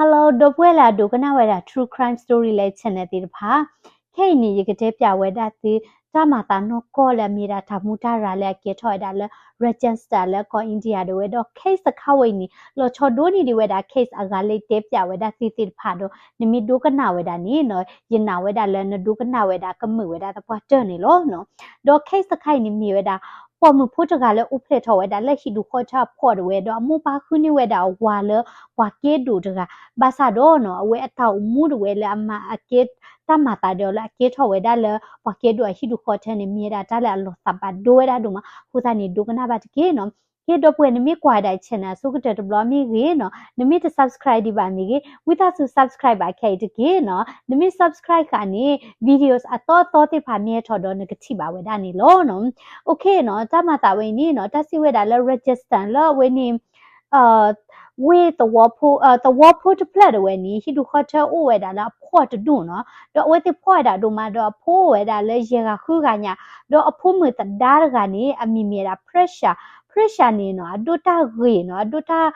Hello ဒီပုၢ်ဝဲၢ်လၢအဒိကနၣ်ဝဲဒၣ် True Crime Story လၢ channel သ့ၣ်တဖၣ်, ခဲအံၤန့ၣ် ယကတဲပၠးဝဲဒၣ်သု တၢ်မၤသးနီၢ်ကီၢ်လၢအမ့ၢ်ဒၣ်တၢ်မူးတၢ်ရၤလၢအကဲထီၣ်ဝဲဒၣ်လၢ Rajasthan လၢကီၢ် India ဒၣ်ဝဲဒီး case တခါဝဲအံၤန့ၣ် လီၤဆီဒိၣ်န့ၢ်ဒံးဝဲဒၣ် case အဂၤလၢယတဲပၠးဝဲဒၣ်သုသ့ၣ်တဖၣ်ဒီး နမ့ၢ်ဒိကနၣ်ဝဲဒၣ်န့ၣ်နီၤ ယနာ်ဝဲဒၣ်လၢနဒိကနၣ်ဝဲဒၣ်ကမုာ်ဝဲဒၣ်သပှၢ်တၢၢ်န့ၣ်လီၤ. ဒီး case တခါအံၤန့ၣ်မ့ၢ်ဝဲဒၣ် ပိာ်မုၣ်ဖိတဂၤလၢအိၣ်ဖျဲၣ်ထီၣ်ဝဲဒၣ်လၢဟံၣ်ဒူၣ်ဃီထၢအဖှီၣ်ဒၣ်ဝဲ ဒီးအမိၢ်ပၢ်ဃုန့ၢ်ဝဲဒၣ်အဝၤလၢပှၤကဲဒိၣ်တဂၤ, ဘၣ်ဆၣ်ဒီးနီၤ အဝဲအတၢ်အိၣ်မူဒၣ်ဝဲလၢအမၤအကဲ တၢ်မၤသးဒီးလၢအကဲထီၣ်ဝဲဒၣ်လၢပှၤကဲဒိၣ်အဟံၣ်ဒူၣ်ဃီထၢန့ၣ် မ့ၢ်ဝဲဒၣ်တၢ်လၢအလီၤသးဘၣ်ဒိဝဲဒၣ်ဒိၣ်မး, အဃိသတးန့ၣ်ဒိကနၣ်ဘၣ်တက့ၢ်နီၤ. ကဲ ဒီပုၢ်ဝဲၢ် နမ့ၢ်ကွၢ်ဝဲဒၣ် channel အဆိကတၢၢ်တဘျီမ့ၢ်ဂ့ၤနီၤ နမ့ၢ်တ subscribe ဒံးဘၣ်မ့ၢ်ဂ့ၤ ဝံသးစူၤ subscribe ဘၣ်ခဲအံၤတက့ၢ်နီၤ. နမ့ၢ် subscribe ဃာ်န့ၣ် videos အသီအသီသ့ၣ်တဖၣ်မ့ၢ်ဟဲထီၣ်ဒီးနကထံၣ်ဘၣ်ဝဲဒၣ်န့ၣ်လီၤ. Okay နီၤ တၢ်မၤသးဝဲအံၤန့ၣ်နီၤ တၢ်စံးဝဲဒၣ်လၢ Rajasthan လၢအဝဲန့ၣ် ဝ့ၢ်သဝီဖိ သဝီဖိတဖျၢၣ်ဒၣ်ဝဲန့ၣ် ဟံၣ်ဒူၣ်ဃီထၢအိၣ်ဝဲဒၣ်လၢအဖှီၣ်တဒူၣ်နီၤ, ဒီးအဝဲသ့ၣ်ဖှီၣ်ဝဲဒၣ်ဒိၣ်မးဒီးအဖိအိၣ်ဝဲဒၣ်လၢယဲၢ်ဂၤဃုဂၤညါ, ဒီးအဖိမုၣ်သဒါတဂၤန့ၣ် အမံၤမ့ၢ်ဝဲဒၣ် Pressure, Pressure န့ၣ်နီၤ အဒိၣ်တၢ်ဂ့ၤနီၤ အဒိၣ်တၢ်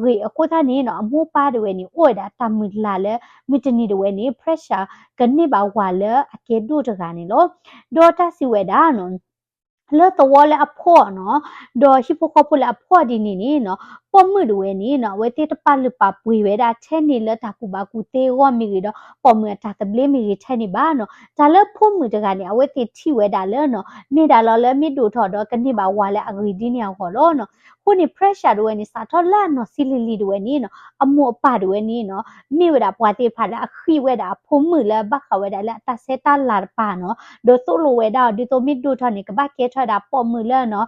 ဂ့ၤအဃိသတးန့ၣ်နီၤ အမိၢ်ပၢ်ဒၣ်ဝဲန့ၣ် အိၣ်ဝဲဒၣ်တၢ်မုၢ်လၢ်လၢ မုၢ်တနံၤဒၣ်ဝဲန့ၣ် Pressure ကန့ၢ်ဘၣ်ဝၤလၢအကဲဒိၣ်တဂၤန့ၣ်လီၤ. ဒီးတၢ်စံးဝဲဒၣ်နီၤ လၢသဝီလၢအဖှီၣ်နီၤ, ဒီးဟံၣ်ဖိဃီဖိလၢအဖှီၣ်ဒ်န့ၣ်န့ၣ်နီၤ, ပိာ်မုၣ်ဒၣ်ဝဲန့ၣ်နီၤ အဝဲသ့ၣ်တပာ်လုၢ်ပာ်ပှ့ၤဝဲဒၣ်ထဲန့ၣ်လၢတၢ်ကူၣ်ဘၣ်ကူၣ်သ့အဂီၢ်မ့ၢ်ဂ့ၤဒီး ပိာ်မုၣ်အတၢ်သဘျ့မ့ၢ်ဂ့ၤထဲန့ၣ်ဘၣ်နီၤ. တၢ်လၢဖိမုၣ်တဂၤန့ၣ် အဝဲသ့ၣ်ထံၣ်ဝဲဒၣ်လၢနီၤ မ့ၢ်ဒၣ်လီၤလၢအမ့ၢ်ဒိၣ်ထီၣ်ဒီးကန့ၢ်ဘၣ်ဝၤလၢအဂ့ၤဒ်န့ၣ်အဂီၢ်လီၤနီၤ. အဃိန့ၣ် Pressure ဒၣ်ဝဲန့ၣ် စးထီၣ်လၢအနီၢ်ဆံးလံၤလံၤဒၣ်ဝဲန့ၣ်နီၤ အမိၢ်အပၢ်ဒၣ်ဝဲန့ၣ်နီၤ မ့ၢ်ဝဲဒၣ်ပှၤသ့ၣ်တဖၣ်လၢအဃံးဝဲဒၣ်လၢအတၢ်ဆဲးတၢ်လၤတပၤနီၤ, ဒီးသိၣ်လိဝဲဒၣ်အီၤ ဒ်သိးမ့ၢ်ဒိၣ်ထီၣ်န့ၣ် ကဘၣ်ကဲထီၣ်ဝဲဒၣ်ပိာ်မုၣ်လၢနီၤ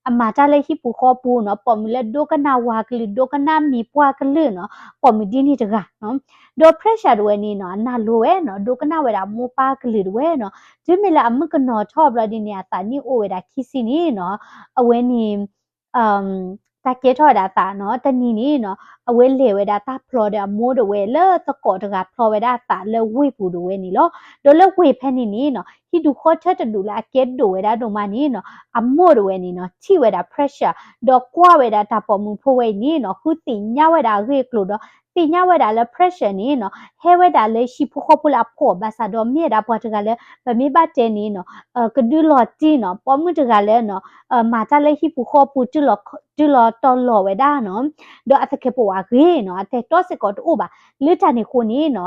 အမၤတၢ်လၢဟံၣ်ပူၤဃီပူၤနီၤ, ပိာ်မုၣ်လၢဒိကနၣ်ဝၤကလုၢ် ဒိကနၣ်မံၤပှၢ်ကလုာ်နီၤ, ပိာ်မုၣ်ဒ်န့ၣ်တဂၤနီၤ. ဒီး Pressure ဒၣ်ဝဲန့ၣ်နီၤ အနၢ်လိၤဝဲနီၤ ဒိကနၣ်ဝဲဒၣ်မိၢ်ပၢ်ကလုာ်ဒၣ်ဝဲနီၤ, တုၤမ့ၢ်လၢအမုၣ်ကနီၤထီၣ်ဘျီဒ်န့ၣ် အသးနံၣ်အိၣ်ဝဲဒၣ်ခံဆံန့ၣ်နီၤ, အဝဲန့ၣ် တၢ်ကဲထီၣ်ဝဲဒၣ်အသးနီၤ တနံၤန့ၣ်နီၤ အဝဲလဲၤဝဲဒၣ်တၢ်ဖျီဒီးအမိၢ်ဒၣ်ဝဲလၢသကိးတဂၤဖျီဝဲဒၣ်အသးလၢဝ့ၢ်ပူၤဒၣ်ဝဲန့ၣ်လီၤ. ဒီးလၢဝ့ၢ်ဖဲန့ၣ်န့ၣ်နီၤ ဟံၣ်ဒူၣ်ဃီထၢတဒူၣ်လၢအကဲဒိၣ်ဝဲဒၣ်ဒိၣ်မးန့ၣ်နီၤ အမိၢ်ဒၣ်ဝဲန့ၣ်နီၤ ထံၣ်ဝဲဒၣ် Pressure ဒီးကွၢ်ဝဲဒၣ်တၢ်ပိာ်မုၣ်ဖိဝဲအံၤန့ၣ်နီၤ ဃုသ့ၣ်ညါဝဲဒၣ်အဂ့ၢ်အကျိၤဒီး သ့ၣ်ညါဝဲဒၣ်လၢ Pressure န့ၣ်နီၤ ဟဲဝဲဒၣ်လၢဟံၣ်ဖိဃီဖိလၢအဖှီၣ်ဘၣ်ဆၣ်ဒီး မ့ၢ်ဝဲဒၣ်ပှၤတဂၤလၢ ပမ့ၢ်ဘၣ်တဲန့ၣ်နီၤ ကဒုလီၤတံၢ်နီၤ ပိာ်မုၣ်တဂၤလၢနီၤ မၤတၢ်လၢဟံၣ်ပူၤဃီပူၤ တုၤလီၤတီၤလီၤဝဲဒၣ်နီၤ, ဒီးအသကဲးပဝးဂ့ၤနီၤ အတဲာ်တီစ့ၢ်ကီးတအိၣ်ဘၣ်. လၢတၢ်န့ၣ်အဃိန့ၣ်နီၤ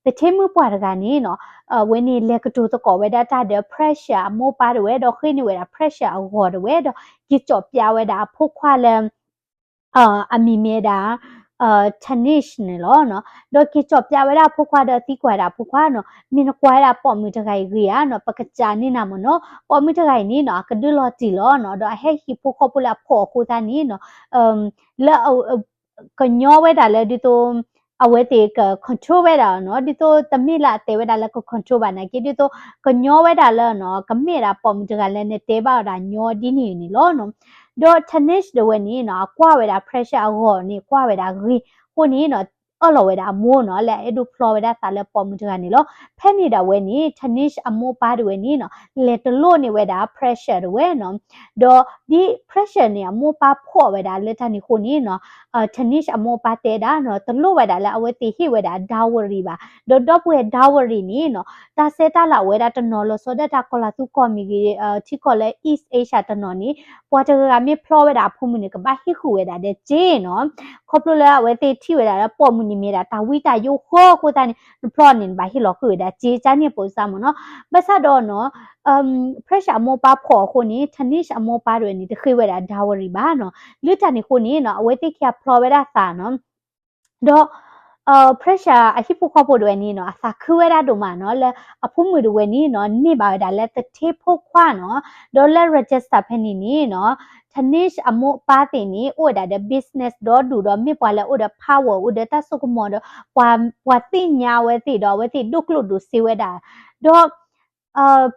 သထ့မုၣ်ပှၢ်တဂၤန့ၣ်နီၤ အဝဲန့ၣ်လဲၤကတိၤသကိးဝဲဒၣ်တၢ်ဒီး Pressure အမိၢ်ပၢ်ဒၣ်ဝဲ ဒီးဃ့န့ၢ်ဝဲဒၣ် Pressure အဂီၤဒၣ်ဝဲ ဒီးက့ၤကၠီၣ်ပၠးဝဲဒၣ်အဖိခွါလၢ အမံၤမ့ၢ်ဝဲဒၣ် Tanish န့ၣ်လီၤ. ဒီးက့ၤကၠီၣ်ပၠးဝဲဒၣ်အဖိခွါဒီးသံကွၢ်ဝဲဒၣ်အဖိခွါနီၤ မ့ၢ်နကွၢ်ဝဲဒၣ်ပိာ်မုၣ်တဂၤအံၤဂ့ၤဧါနီၤ ပကစၢ်န့ၢ်နၤမ့ၢ်နီၤ ပိာ်မုၣ်တဂၤအံၤန့ၣ်နီၤ အကဒုလီၤတံၢ်လီၤနီၤ ဒီးအဟဲဟံၣ်ဖိဃီဖိလၢအဖှီၣ်အဃိသတးန့ၣ်နီၤ လၢ ကညီဝဲဒၣ်လၢဒ်သိး အဝဲသ့ၣ်က control ဝဲဒၣ်နီၤ ဒ်သိးတမ့ၢ်လၢအတဲဝဲဒၣ်လၢက control ဘၣ်နာ်က့ ဒ်သိးကညီဝဲဒၣ်လၢနီၤ ကမ့ၢ်ဒၣ်ပိာ်မုၣ်တဂၤလၢနတဲဘၣ်ဝဲဒၣ်ညီဒ်န့ၣ်န့ၣ်လီၤနီၤ. ဒီး Tanish ဒၣ်ဝဲန့ၣ်နီၤ အကွၢ်ဝဲဒၣ် Pressure အဂီၢ်န့ၣ် ကွၢ်ဝဲဒၣ်ဂ့ၤအဃိန့ၣ်နီၤ အၢၣ်လီၤဝဲဒၣ်အမိၢ်နီၤ လၢအအဲၣ်ဒိးဖျီဝဲဒၣ်သးလၢပိာ်မုၣ်တဂၤန့ၣ်လီၤ. ဖဲန့ၣ်ဒၣ်ဝဲန့ၣ် Tanish အမိၢ်ပၢ်ဒၣ်ဝဲန့ၣ်နီၤ လဲၤတလိၣ်န့ၢ်ဝဲဒၣ် Pressure ဒၣ်ဝဲနီၤ ဒီးဒ် Pressure န့ၣ် အမိၢ်ပၢ်ဖှီၣ်ဝဲဒၣ်လၢတၢ်န့ၣ်အဃိန့ၣ်နီၤ Tanish အမိၢ်ပၢ်တဲဒၣ်နီၤ တလိၣ်ဝဲဒၣ်လၢအဝဲသ့ၣ်ဟ့ၣ်ဝဲဒၣ် dowry ဘၣ်. ဒီးဒီပုၢ်ဝဲၢ် dowry န့ၣ်နီၤ တၢ်ဆဲးတၢ်လၤအိၣ်ဝဲဒၣ်တနီၤလီၤဆီဒၣ်တၢ်ကီၢ်လၤသူကီၢ်မ့ၢ်ဂ့ၤ ထံကီၢ်လၢ East Asia တနီၤန့ၣ် ပှၤတဂၤဂၤမ့ၢ်ဖျီဝဲဒၣ်အဖိမုၣ်န့ၣ် ကဘၣ်ဟ့ၣ်ဃုာ်ဝဲဒၣ်ဒီးစ့နီၤ ခီဖျိလၢအဝဲသ့ၣ်ထံၣ်ဝဲဒၣ်လၢပိာ်မုၣ်န့ၣ်မ့ၢ်ဒၣ်တၢ်ဝံတၢ်ယိးဃီအဃိသတးန့ၣ် နဖျီန့ၣ် နဘၣ်ဟ့ၣ်လီၤဃုာ်ဝဲဒၣ်စ့ ကန့ၣ်ပိစါမ့ၢ်နီၤ. ဘၣ်ဆၣ်ဒီးနီၤ Pressure အမိၢ်ပၢ်ဖှီၣ်အဃိန့ၣ် Tanish အမိၢ်ပၢ်ဒၣ်ဝဲန့ၣ် တဃ့ဝဲဒၣ် dowry ဘၣ်နီၤ လၢတၢ်န့ၣ်အဃိန့ၣ်နီၤ အဝဲသ့ၣ်ခံဂၤဖျီဝဲဒၣ်သးနီၤ ဒီး Pressure အဟံၣ်ဖိဃီဖိဒၣ်ဝဲန့ၣ်နီၤ အသးခုဝဲဒၣ်ဒိၣ်မးနီၤ လၢအဖိမုၣ်ဒၣ်ဝဲန့ၣ်နီၤ န့ၢ်ဘၣ်ဝဲဒၣ်လၢသထ့ဖိခွါနီၤ ဒီးလၢ Rajasthan ဖဲန့ၣ်န့ၣ်နီၤ Tanish အမိၢ်ပၢ်သ့ၣ်န့ၣ် အိၣ်ဝဲဒၣ်ဒီး business ဒီဒူၣ်ဒီး မ့ၢ်ပှၤလၢအိၣ်ဒီး power အိၣ်ဒီးတၢ်စိကမီၤဒီး ပှၤသ့ၣ်ညါအဝဲသ့ၣ်ဒီး အဝဲသ့ၣ်ဒိၣ်ကျိၣ်ဒိၣ်စ့ဝဲဒၣ် ဒီး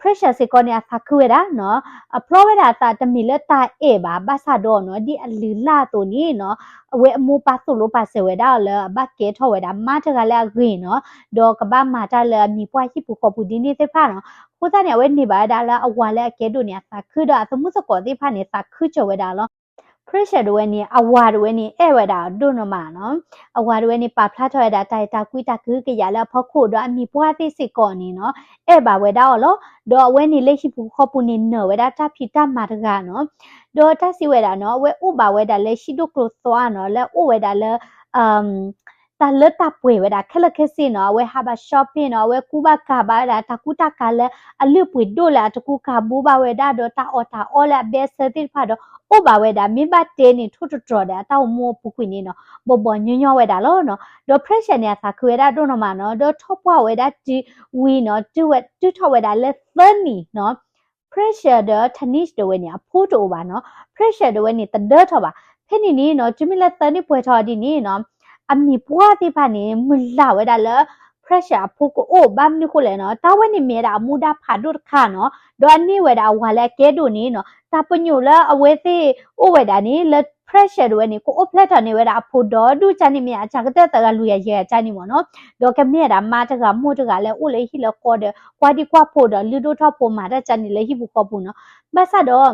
Pressure စ့ၢ်ကီးန့ၣ် အသးခုဝဲဒၣ်နီၤ အဖျီဝဲဒၣ်အသးတမ့ၢ်လၢတၢ်အဲၣ်ဘၣ် ဘၣ်ဆၣ်ဒီးနီၤ ဒ်အလုၢ်အလၢ်အသိးန့ၣ်နီၤ အဝဲအမိၢ်ပၢ်သိၣ်လိပာ်စၢၤဝဲဒၣ်အီၤလၢအဘၣ်ကဲထီၣ်ဝဲဒၣ်မါတဂၤလၢအဂ့ၤနီၤ ဒီးကဘၣ်မၤတၢ်လၢအမံၤပှၢ်ဟံၣ်ပူၤဃီပူၤဒ်န့ၣ်သ့ၣ်တဖၣ်နီၤ အဃိသတးန့ၣ် အဝဲန့ၢ်ဘၣ်ဝဲဒၣ်လၢအဝၤလၢအကဲဒိၣ်န့ၣ် အသးခုဒီးအသမူသကိးသ့ၣ်တဖၣ်န့ၣ် သးခုကၠီၤဝဲဒၣ်လီၤ. Pressure တဝဲန့ၣ် အဝၤတဝဲန့ၣ် အဲၣ်ဝဲဒၣ်အီၤဒိၣ်နီၢ်မးနီၤ. အဝၤတဝဲန့ၣ် ပာ်ဖျါထီၣ်ဝဲဒၣ်တၢ်အဲၣ်တၢ်ကွံတၢ်ကဟုကယာ်လၢအဖီခိၣ် ဒီးအမံၤပှၢ်သ့ၣ်စ့ၢ်ကီးန့ၣ်နီၤ အဲၣ်ဘၣ်ဝဲဒၣ်အီၤလီၤ. ဒီးအဝဲန့ၣ်လၢဟံၣ်ပူၤဃီပူၤန့ၣ် နၢၤဝဲဒၣ်တၢ်ဖံးတၢ်မၤတဂၤနီၤ. ဒီးတၢ်စံးဝဲဒၣ်နီၤ အဝဲအိၣ်ဘၣ်ဝဲဒၣ်လၢဟံၣ်ဒိၣ်ကျိၤသွါနီၤ လၢအအိၣ်ဝဲဒၣ်လၢ တၢ်လၢတၢ်ပှဲၤဝဲဒၣ်ခဲလၢာ်ခဲဆ့နီၤ. အဝဲဟးဘၣ် shopping နီၤ အဝဲကူဘၣ်ကၤဘၣ်ဝဲဒၣ် တၢ်ကူတၢ်ကၤလၢအလုၢ်အပှ့ၤဒိၣ်လၢအတကူကၤဘိဘၣ်ဝဲဒၣ် ဒီးတၢ်အီၣ်တၢ်အီလၢအဘဲအဆၢသ့ၣ်တဖၣ်ဒီး အိၣ်ဘၣ်ဝဲဒၣ် မ့ၢ်ဘၣ်တဲန့ၣ် ထိၣ်တတြီၤဒီးအတၢ်အိၣ်မူအပူၤကွံာ်န့ၣ်နီၤ ဘီၣ်ဘီၣ်ညီညီဝဲဒၣ်လီၤနီၤ. ဒီး pressure န့ၣ် အသးခုဝဲဒၣ်ဒိၣ်နီၢ်မးနီၤ. ဒီးထီၣ်ပှၢ်ဝဲဒၣ်တုၤဝံၤနီၤ တုၤထီၣ်ဝဲဒၣ်လၢသၢနံၣ်နီၤ Pressure ဒီး Tanish တဝဲန့ၣ် အဖိတအိၣ်ဘၣ်နီၤ. Pressure တဝဲန့ၣ် တဒၢထီၣ်ဘၣ်. ဖဲန့ၣ်န့ၣ်နီၤ တုၤမ့ၢ်လၢသၢနံၣ်ပှဲၤထီၣ်ဒ်န့ၣ်နီၤ အမံၤပှၢ်သ့ၣ်တဖၣ်န့ၣ် မုၢ်လၢ်ဝဲဒၣ်လၢ pressure အဖိကအိၣ် ဘၣ်မနုၤဃိလဲၣ်နီၤ တၢ်ဝဲန့ၣ်မ့ၢ်ဝဲဒၣ်အမူဒါဖးဒိၣ်တခါနီၤ ဒီးအန့ၢ်ဝဲဒၣ်အဝၤလၢအကဲဒိၣ်န့ၣ်နီၤ တၢ်ပညိၣ်လၢအဝဲသ့ၣ်အိၣ်ဝဲဒၣ်န့ၣ် လၢ pressure တဝဲန့ၣ် ကအိၣ်ဖျဲၣ်ထီၣ်န့ၢ်ဝဲဒၣ်အဖိဒီးဒူၣ်ကၢ်န့ၣ်မ့ၢ်အစှၤကတၢၢ်သၢဂၤလွံၢ်ဂၤယဲၢ်ဂၤကၢ်န့ၣ်မ့ၢ်နီၤ ဒီးကမ့ၢ်ဝဲဒၣ်မါတဂၤမိၢ်တဂၤလၢအိၣ်လၢဟံၣ်လၢဃီဒီး ကွၢ်ဒံကွၢ်ဖိဒီးလုၢ်ဒိၣ်ထီၣ်ဖိမၤတၢ်ကၢ်န့ၣ်လၢဟံၣ်ပူၤဃီပူၤနီၤ ဘၣ်ဆၣ်ဒီး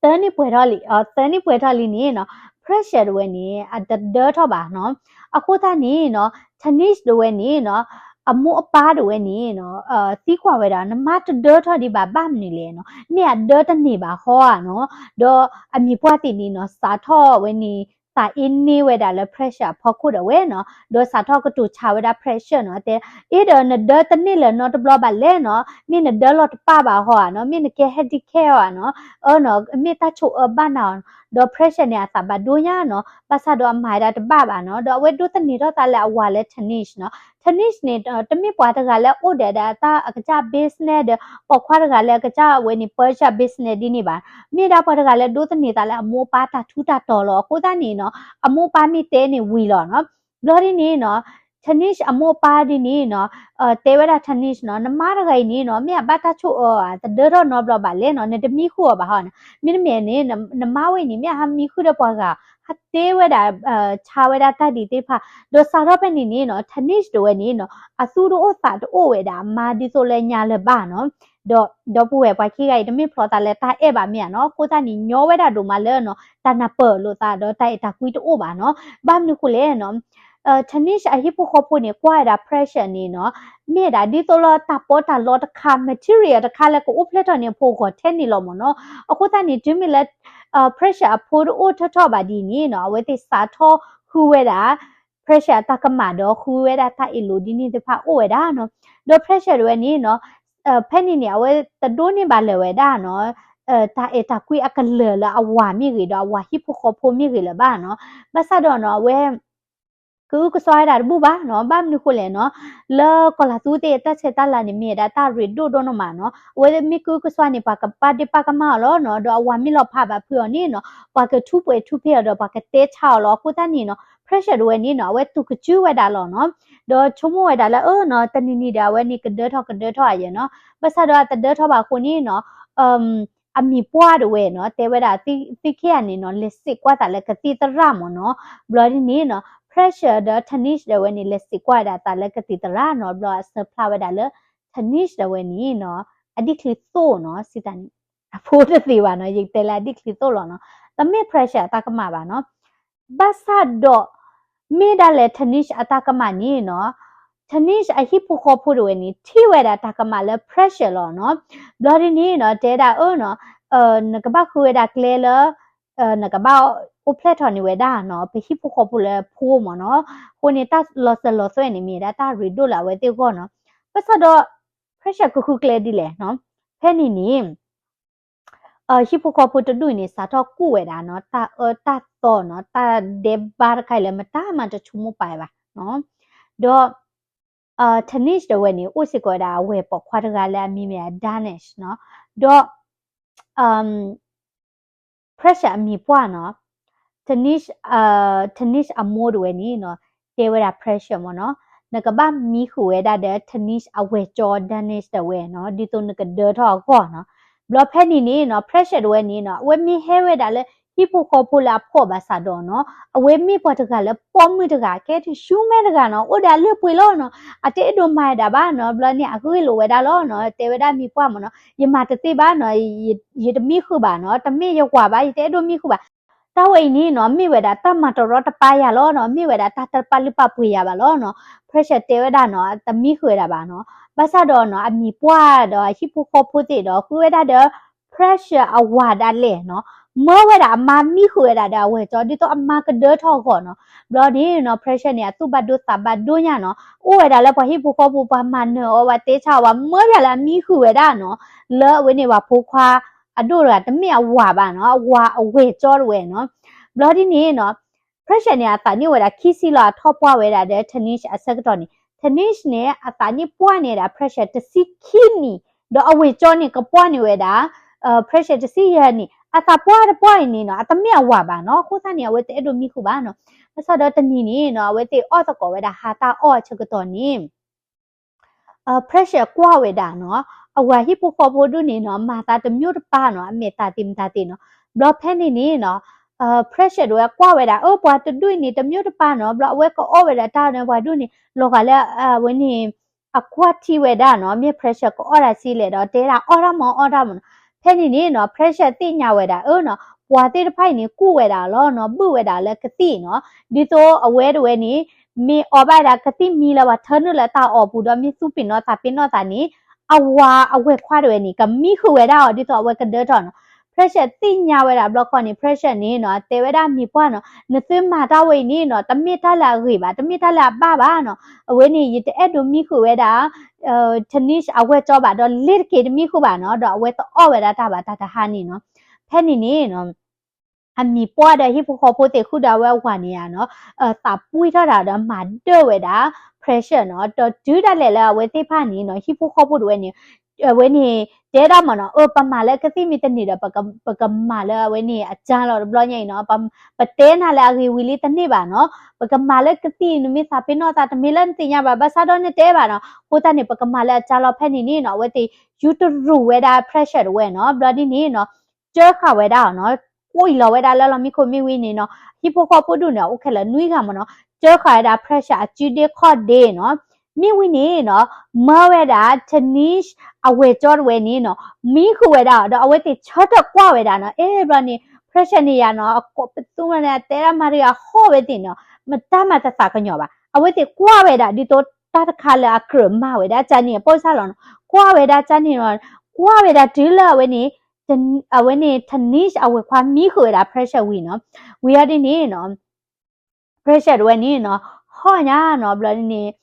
သၢနံၣ်ပှဲၤထီၣ်လံ သၢနံၣ်ပှဲၤထီၣ်လံန့ၣ်နီၤ pressure တဝဲန့ၣ် အတဒၢထီၣ်ဘၣ်နီၤ အဃိသတးန့ၣ်နီၤ Tanish တဝဲန့ၣ်နီၤ အမိၢ်အပၢ်တဝဲန့ၣ်နီၤ သံကွၢ်ဝဲဒၣ် နမါတဒၢထီၣ်ဒံးဘၣ် ဘၣ်မနုၤလဲၣ်နီၤ မ့ၢ်အဒၢတန့ၢ်ဘၣ်ဟီဧါနီၤ ဒီးအမံၤပှၢ်သ့ၣ်န့ၣ်နီၤ စးထီၣ်ဝဲန့ၣ် သးအ့န့ၢ်ဝဲဒၣ်လၢ pressure အဖီခိၣ်ဒၣ်ဝဲနီၤ ဒီးစးထီၣ်ကတိၤဆါဝဲဒၣ် pressure နီၤ တဲ အ့ဒီးနဒၢတန့ၢ်လၢၤနီတဘျီဘၣ်လဲၣ်နီၤ မ့ၢ်နဒၢလီၤတပၣ်ဘၣ်ဟီဧါနီၤ မ့ၢ်နကဲ handicap ဧါနီၤ အၢနီၤ မ့ၢ်တၢ်ဆိၣ်အၢဘၣ်နၤအီၤ ဒီး pressure န့ၣ် အသးဘၣ်ဒိညါနီၤ ဘၣ်ဆၣ်ဒီးအမၤဝဲဒၣ်တဘၣ်ဘၣ်နီၤ ဒီးအဝဲဒိးသန့ၤထီၣ်သးလၢအဝၤလၢ Tanish နီၤ Tanish န့ၣ် တမ့ၢ်ပှၤတဂၤလၢအိၣ်ဒီးဒၣ်တၢ်အကစၢ် business ဒီး ပိာ်ခွါတဂၤလၢအကစၢ်ဝဲန့ၣ် ပၢဆှၢ business ဒ်န့ၣ်ဘၣ် မ့ၢ်ဒၣ်ပှၤတဂၤလၢဒိးသန့ၤသးလၢအမိၢ်အပၢ်တၢ်ထူးတၢ်တီၤလီၤ အဃိသတးန့ၣ်နီၤ အမိၢ်အပၢ်မ့ၢ်တဲန့ၣ်ဝံၤလီၤနီၤ ဘျီဒ်န့ၣ်နီၤ Tanish အမိၢ်အပၢ်ဒ်န့ၣ်နီၤ တဲဝဲဒၣ် Tanish နီၤ နမါတဂၤအံၤန့ၣ်နီၤ မ့ၢ်အဘၣ်တၢ်ဆိၣ်အၢဧါ တဒၢထီၣ်နီတဘျီဘၣ်လဲၣ်နီၤ နတမံဃုာ်အီၤဘၣ်ဟီနီၤ မ့တမ့ၢ်န့ၣ် နမါဝဲအံၤန့ၣ် မ့ၢ်အဟးမံဃုာ်ဒီးပှၤဂၤ ဟးတဲဝဲဒၣ် ဆါဝဲဒၣ်တၢ်ဒ်သ့ၣ်တဖၣ် ဒီးစးထီၣ်ဖဲန့ၣ်န့ၣ်နီၤ Tanish တဝဲန့ၣ်နီၤ အသူၣ်တအိၣ်သးတအိၣ်ဝဲဒၣ်အမါဒ်သိးလၢညါလၢၤဘၣ်နီၤ ဒီး ဒီပုၢ်ဝဲၢ်ပှၤခံဂၤအံၤ တမ့ၢ်ဖျီသးလၢတၢ်အဲၣ်ဘၣ်မ့ၢ်ဧါနီၤ အဃိသတးန့ၣ် ညီဝဲဒၣ်ဒိၣ်မးလၢနီၤ တၢ်နၢ်ပၢၢ်လိာ်သးဒီးတၢ်အဲၣ်တၢ်ကွံတအိၣ်ဘၣ်နီၤ ဘၣ်မနုၤဃိလဲၣ်နီၤ Tanish အဟံၣ်ဖိဃီဖိန့ၣ် ကွၢ်ဝဲဒၣ် pressure န့ၣ်နီၤ မ့ၢ်ဝဲဒၣ်ဒ်သိးလၢတၢ်ပီးတၢ်လီတခါ material တခါလၢကအိၣ်ဖျဲၣ်ထီၣ်န့ၢ်အဖိအဂီၢ်ထဲန့ၣ်လီၤမ့ၢ်နီၤ အဃိသတးန့ၣ် တုၤမ့ၢ်လၢ pressure အဖိတအိၣ်ထီၣ်ထီၣ်ဘၣ်ဒ်န့ၣ်နီၤ အဝဲသ့ၣ်စးထီၣ်ဃုဝဲဒၣ် pressure အတၢ်ကမၣ်ဒီးဃုဝဲဒၣ်တၢ်အ့ၣ်လိာ်ဒ်န့ၣ်သ့ၣ်တဖၣ်အိၣ်ဝဲဒၣ်နီၤ ဒီး pressure တဝဲန့ၣ်နီၤ ဖဲန့ၣ်န့ၣ် အဝဲတဒိးန့ၢ်ဘၣ်လၢၤဝဲဒၣ်နီၤ တၢ်အဲၣ်တၢ်ကွံအကလၢၤလၢအဝၤမ့ၢ်ဂ့ၤဒီးအဝၤဟံၣ်ဖိဃီဖိမ့ၢ်ဂ့ၤလၢၤဘၣ်နီၤ ဘၣ်ဆၣ်ဒီးနီၤ အဝဲ ကအုကစွါဝဲဒၣ်တဘူၣ်ဘၣ်နီၤ ဘၣ်မနုၤဃိလဲၣ်နီၤ လၢကီၢ်လၤသူသ့ၣ်အတၢ်ဆဲးတၢ်လၤန့ၣ် မ့ၢ်ဝဲဒၣ်တၢ်ရ့ဒိၣ်ဒိၣ်နီၢ်မးနီၤ အဝဲမ့ၢ်ကအုကစွါန့ၣ် ပှၤကပာ်ဒ့ၣ်ပာ်ကမၣ်အီၤလီၤနီၤ ဒီးအဝၤမ့ၢ်လီၤဖးဘၣ်ဖုးအီၤန့ၣ်နီၤ ပှၤကထူးပှဲၤထူးဖ့းအီၤဒီးပှၤကတဲဆါအီၤလီၤ အဃိသတးန့ၣ်နီၤ pressure တဝဲန့ၣ်နီၤ အဝဲတူၢ်ကစုဝဲဒၣ်လီၤနီၤ ဒီးဆိကမိၣ်ဝဲဒၣ်လၢအၢနီၤ တနံၤနံၤဒီးအဝဲန့ၣ်ကဒၢထီၣ်ကဒၢထီၣ်အယဲၢ်နီၤ ဘၣ်ဆၣ်ဒီးအတဒၢထီၣ်ဘၣ်အဃိန့ၣ်နီၤ အမံၤပှၢ်တဝဲနီၤ တဲဝဲဒၣ် သုခံဂၤန့ၣ်နီၤ လဲၤစံးကွၢ်သးလၢကသံၣ်သရၣ်မ့ၢ်နီၤ ဘျီဒ်န့ၣ်နီၤ pressure ဒီး Tanish တဝဲန့ၣ် လဲၤစံးကွၢ်ဝဲဒၣ်သးလၢကသံၣ်သရၣ်နီၤ ဘျီအဆၢဖျါဝဲဒၣ်လၢ Tanish တဝဲန့ၣ်နီၤ အဒံၣ်ချံသိၣ်နီၤ စံးတၢ်န့ၣ် အဖိတသ့ဘၣ်နီၤ ယတဲလၢအဒံၣ်ချံသိၣ်လီၤနီၤ တမ့ၢ် pressure အတၢ်ကမၣ်ဘၣ်နီၤ ဘၣ်ဆၣ်ဒီး မ့ၢ်ဒၣ်လဲာ် Tanish အတၢ်ကမၣ်န့ၣ်နီၤ Tanish အဟံၣ်ဖိဃီဖိတဝဲန့ၣ် ထံၣ်ဝဲဒၣ်တၢ်ကမၣ်လၢ pressure လီၤနီၤ ဘျီဒ်န့ၣ်နီၤ တဲဒၣ်အၢနီၤ နကဘၣ်ဃုဝဲဒၣ်ကျဲလၢ နကဘၣ်အိၣ်ဖျဲၣ်ထီၣ်န့ၢ်ဝဲဒၣ်နီၤ ပဟံၣ်ဖိဃီဖိလၢဖိမ့ၢ်နီၤ အဃိန့ၣ် တၢ်လီၤစၢၤလီၤသွဲၣ်န့ၣ် မ့ၢ်ဝဲဒၣ်တၢ်ရ့ဒိၣ်လၢအဝဲသ့ၣ်အဂီၢ်နီၤ ဘၣ်ဆၣ်ဒီး pressure ကဃုကျဲဒ်လဲၣ်နီၤ ဖဲန့ၣ်န့ၣ် ဟံၣ်ဖိဃီဖိတဒူၣ်အံၤန့ၣ် စးထီၣ်ကူၣ်ဝဲဒၣ်နီၤ တၢ်အၢတၢ်သီနီၤ တၢ်ဒဲးဘးတခါအံၤလၢမတၤမၤတဆိကမိၣ်ပာ်ဘၣ်နီၤ ဒီး Tanish တဝဲန့ၣ် အိၣ်စ့ၢ်ကီးဝဲဒၣ်အဝဲၢ်ပိာ်ခွါတဂၤလၢအမံၤမ့ၢ် Danish နီၤ ဒီး pressure အမံၤပှၢ်နီၤ Tanish Tanish အမိၢ်တဝဲန့ၣ်နီၤ တဲဝဲဒၣ် pressure မ့ၢ်နီၤ နကဘၣ်မံဃုာ်ဝဲဒၣ်ဒီး Tanish အဝဲၢ်ကၠီ Danish တဝဲနီၤ ဒ်သိးနကဒၢထီၣ်အဂီၢ်နီၤ ဘျီဖဲန့ၣ်န့ၣ်နီၤ pressure တဝဲန့ၣ်နီၤ အဝဲမ့ၢ်ဟဲဝဲဒၣ်လၢ ဟံၣ်ဖိဃီဖိလၢအဖှီၣ်ဘၣ်ဆၣ်ဒီးနီၤ အဝဲမ့ၢ်ပှၤတဂၤလၢပိာ်မုၣ်တဂၤ ကဲထီၣ်ဆူမဲတဂၤနီၤ အိၣ်ဒီးအလုၢ်အပှ့ၤလီၤနီၤ အတအဲၣ်ဒိးမၤဝဲဒၣ်ဘၣ်နီၤ ဘျီန့ၣ် အဂ့ၢ်လိာ်ဝဲဒၣ်လီၤနီၤ တဲဝဲဒၣ်မံၤပှၢ်မ့ၢ်နီၤ ယမၤတသ့ဘၣ်နီၤ ယတမံဃုာ်ဘၣ်နီၤ တမ့ၢ်ယဝၤဘၣ် ယတအဲၣ်ဒိးမံဃုာ်ဘၣ် တၢ်ဝဲအံၤန့ၣ်နီၤ မ့ၢ်ဝဲဒၣ်တၢ်မၤတရီတပါယၤလီၤနီၤ, မ့ၢ်ဝဲဒၣ်တၢ်တပာ်လုၢ်ပာ်ပှ့ၤယၤဘၣ်လီၤနီၤ. Pressure တဲဝဲဒၣ်နီၤ တမံဃုာ်ဝဲဒၣ်ဘၣ်နီၤ. ဘၣ်ဆၣ်ဒီးနီၤ အမံၤပှၢ်ဒီးအဟံၣ်ဖိဃီဖိသ့ၣ်ဒီး ဃုဝဲဒၣ်ဒီး pressure အဝၤဒၣ်လဲာ်နီၤ, မၢဝဲဒၣ်အမါမံဃုာ်ဝဲဒၣ်ဒီးအဝဲၢ်ကၠီ ဒ်သိးအမါကဒၢထီၣ်အဂီၢ်နီၤ. ဘျီန့ၣ်နီၤ pressure န့ၣ် အသူၣ်ဘၣ်ဒိသးဘၣ်ဒိညါနီၤ, အိၣ်ဝဲဒၣ်လၢပှၤဟံၣ်ဖိဃီဖိ ပှၤမၤနၢၤအီၤ ပှၤတဲဆါအီၤ ပှၤမၢယၤလၢအမံဃုာ်ဝဲဒၣ်နီၤ, လၢအဝဲန့ၣ်ပှၤဖိခွါအဒိၣ်တဂၤ တမ့ၢ်အဝၤဘၣ်နီၤ, အဝၤအဝဲၢ်ကၠီတဝဲနီၤ. ဘျီဒ်န့ၣ်နီၤ pressure န့ၣ် အသးနံၣ်အိၣ်ဝဲဒၣ်ခံဆံလီၤ, အထီၣ်ပှၢ်ဝဲဒၣ်ဒီး Tanish အဆၢကတီၢ်န့ၣ် Tanish န့ၣ် အသးနံၣ်ပှၢ်န့ၣ်ဒၣ် pressure တဆံခံနံၣ်, ဒီးအဝဲၢ်ကၠီန့ၣ် ကပှၢ်န့ၢ်ဝဲဒၣ် pressure တဆံယဲၢ်နံၣ်, အသးပှၢ်တပှၢ်အံၤန့ၣ်နီၤ အတမ့ၢ်အဝၤဘၣ်နီၤ, အဃိသတးန့ၣ် အဝဲတအဲၣ်ဒိးမံဃုာ်ဘၣ်နီၤ. ဘၣ်ဆၣ်ဒီးတနံၤန့ၣ်နီၤ အဝဲသ့ၣ်အီၣ်သကိးဝဲဒၣ်ဟါတၢ်အီၣ်အဆၢကတီၢ်န့ၣ် pressure ကွၢ်ဝဲဒၣ်နီၤ, အဝၤဟံၣ်ဖိဃီဖိဒိၣ်န့ၣ်နီၤ မၤသးတမျိုးတပါနီၤ, အမဲာ်သးသ့ၣ်မတၤသ့ၣ်နီၤ. ဘျီဖဲန့ၣ်န့ၣ်နီၤ pressure တဝဲကွၢ်ဝဲဒၣ် အၢ ပှၤတဒူၣ်အံၤန့ၣ် တမျိုးတပါနီၤ, ဘျီအဝဲကအီၣ်ဝဲဒၣ်တၢ်န့ၣ် ပှၤဒူၣ်န့ၣ် လီၤဂာ်လၢအဝဲန့ၣ် အကွၢ်ထံဝဲဒၣ်နီၤ, မ့ၢ် pressure ကအီၣ်ဒၣ်ဆံးလဲၣ်ဒီး တဲဒၣ်အီၣ်တၢ်မၤအီၣ်တၢ်မၤနီၤ. ဖဲန့ၣ်န့ၣ်နီၤ pressure သ့ၣ်ညါဝဲဒၣ် အၢနီၤ ပှၤသ့ၣ်တဖၣ်အံၤန့ၣ် ကူၣ်ဝဲဒၣ်လီၤနီၤ, ဘုၣ်ဝဲဒၣ်လၢကသံၣ်နီၤ, ဒ်သိးအဝဲတဝဲန့ၣ် မ့ၢ်အီၣ်ဘၣ်ဒၣ်ကသံၣ်မံလၢပှၤထၢနုာ်လၢတၢ်အီၣ်ပူၤဒီး မ့ၢ်သူၣ်ပ့ၤနီၣ်သးပ့ၤနီၣ်သးန့ၣ် အဝၤအဝဲၢ်ခွါတဝဲန့ၣ် ကမံဃုာ်ဝဲဒၣ်အီၤ ဒ်သိးအဝဲကဒၢထီၣ်နီၤ. pressure သ့ၣ်ညါဝဲဒၣ်ဘျီခီန့ၣ် pressure န့ၣ်နီၤ တဲဝဲဒၣ်မံၤပှၢ်နီၤ, နသုမၤတၢ်ဝဲအံၤန့ၣ်နီၤ တမ့ၢ်တၢ်လၢအဂ့ၤဘၣ်, တမ့ၢ်တၢ်လၢအဘၣ်ဘၣ်နီၤ. အဝဲန့ၣ် ယတအဲၣ်ဒိးမံဃုာ်ဝဲဒၣ် Tanish အဝဲၢ်ကၠီဘၣ်ဒီး လ့ၤတက့ၤတမံဃုာ်ဘၣ်နီၤ, ဒီးအဝဲတအီၣ်ဝဲဒၣ်တၢ်ဘၣ်တၢ်တဟါန့ၣ်နီၤ. ဖဲန့ၣ်န့ၣ်နီၤ အမံၤပှၢ်ဒီးဟံၣ်ဖိဃီဖိသ့ၣ်ဃုာ်ဒီးအဝဲအဝၤန့ၣ်ဧါနီၤ, သးပှံၢ်ထီၣ်တၢ်ဒီးမၤဒၢၣ်ဝဲဒၣ် pressure နီၤ, ဒီးတုၤဒၣ်လဲာ်လၢအဝဲသ့ၣ်တဖၣ်န့ၣ်နီၤ ဟံၣ်ဖိဃီဖိတဝဲန့ၣ် အဝဲန့ၣ် တဲဒၣ်မးနီၤ, အၢ ပမၤလၢကသံၣ်မံၤတန့ၢ်ဒီး ပကမၤလၢအဝဲန့ၣ် အကၢ်လီၤတဘျီညါအံၤနီၤ, ပတဲနၤလၢအဂ့ၤဝံၤလံတန့ၢ်ဘၣ်နီၤ, ပကမၤလၢကသံၣ် နမ့ၢ်သးပ့ၤနီၣ်သးတမ့ၢ်လၢနသ့ၣ်ညါဘၣ်, ဘၣ်ဆၣ်ဒီးနတဲဘၣ်နီၤ, အဃိသတးန့ၣ် ပကမၤလၢအကၢ်လီၤ. ဖဲန့ၣ်န့ၣ်နီၤ အဝဲသ့ၣ်ယူတရူးဝဲဒၣ် pressure တဝဲနီၤ, ဘျီဒ်န့ၣ်နီၤ ကၢဃာ်ဝဲဒၣ်အီၤနီၤ, ကွံာ်လီၤဝဲဒၣ်လၢလီၢ်မံခိၣ်မ့ၢ်ဝံၤန့ၣ်နီၤ, ဟံၣ်ဖိဃီဖိဒူၣ်န့ၣ် အိၣ်ခဲလၢာ်နွံဂၤမးနီၤ, ကၢဃာ်ဝဲဒၣ် pressure အစုဒ့ခီၣ်ဒ့နီၤ, မ့ၢ်ဝံၤန့ၣ်နီၤ, မၢဝဲဒၣ် Tanish အဝဲၢ်ကၠီတဝဲန့ၣ်နီၤ, မံဃုာ်ဝဲဒၣ်အီၤဒီး အဝဲသ့ၣ်ဆၢထၢၣ်ကွၢ်ဝဲဒၣ်နီၤ, အဲ ဘျီန့ၣ် pressure န့ၣ်ယၤနီၤ, ပသူမန့ၣ် အတဲဒၣ်မၤတဂၤဟီၣ်ဝဲသ့ၣ်နီၤ, မတၤမၤတသးကညီၤဘၣ်, အဝဲသ့ၣ်ကွၢ်ဝဲဒၣ်ဒ်သိးတၢ်တခါလၢအကြၢးမၤဝဲဒၣ်ကၢ်န့ၣ် အပိၢ်စၢ်လီၤနီၤ, ကွၢ်ဝဲဒၣ်ကၢ်န့ၣ်နီၤ, ကွၢ်ဝဲဒၣ်တုၤလၢအဝဲန့ၣ် အဝဲန့ၣ် Tanish အဝဲၢ်ခွါမံဃုာ်ဝဲဒၣ် pressure ဝံၤနီၤ, ဝံၤအီၤဒ်န့ၣ်နီၤ pressure တဝဲန့ၣ်နီၤ, ဟီၣ်ညါနီၤ, ဘျီန့ၣ်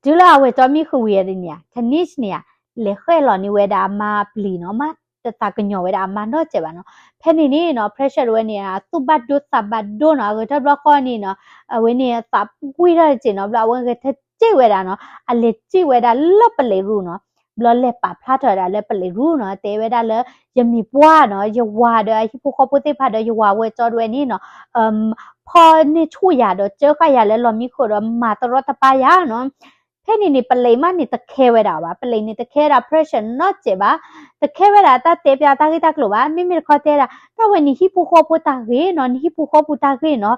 တုၤလၢအဝဲၢ်ကၠီမံဃုာ်ဝံၤအီၤဒ်န့ၣ်ဧါ, Tanish န့ၣ်ဧါ, လဲၤဃဲၣ်လီၤန့ၢ်ဝဲဒၣ်အမါအပျံၤနီၤ, မၤတသးကညီၤဝဲဒၣ်အမါနီတစဲးဘၣ်နီၤ. ဖဲန့ၣ်န့ၣ်နီၤ pressure တဝဲန့ၣ် အသူၣ်ဘၣ်ဒိသးဘၣ်ဒိနီၤ, အဂဲၤထၢၣ်ဘျီဃီန့ၣ်နီၤ, အဝဲန့ၣ်အသးပှံၢ်ထီၣ်တစဲးနီၤ, ဘျီအဝဲဂဲၤထၢၣ်စံၣ်ဝဲဒၣ်နီၤ, အလဲၤစံၣ်ဝဲဒၣ်လၢပလံးရူနီၤ, ဘျီလဲၤပာ်ဖျါထီၣ်ဝဲဒၣ်လၢပလံးရူနီၤ, တဲဝဲဒၣ်လၢ ယမံၤပှၢ်နီၤ, ယဝၤဒီးအဟံၣ်ဖိဃီဖိသ့ၣ်တဖၣ်ဒီးယဝၤဝဲၢ်ကၠီတဝဲန့ၣ်နီၤ, ဖီၣ်န့ၢ်ဆူၣ်ယၤဒီးစၢဃာ်ယၤလၢလီၢ်မံခိၣ်ဒီးမၤတရီတပါယၤနီၤ. ဖဲန့ၣ်န့ၣ် ပလံးမးန့ၣ်တခဲဝဲဒၣ်ဘၣ်, ပလံးန့ၣ်တခဲဝဲဒၣ် pressure နီတစဲးဘၣ်, တခဲဝဲဒၣ်တၢ်တဲပျးတၢ်ဂ့ၢ်တၢ်ကျိၤဘၣ်, မ့မ့ၢ်တခီတဲဒၣ် တၢ်ဝဲန့ၣ်ဟံၣ်ဖိဃီဖိတၢ်ဂ့ၢ်နီၤ, နဟံၣ်ဖိဃီဖိတၢ်ဂ့ၢ်နီၤ,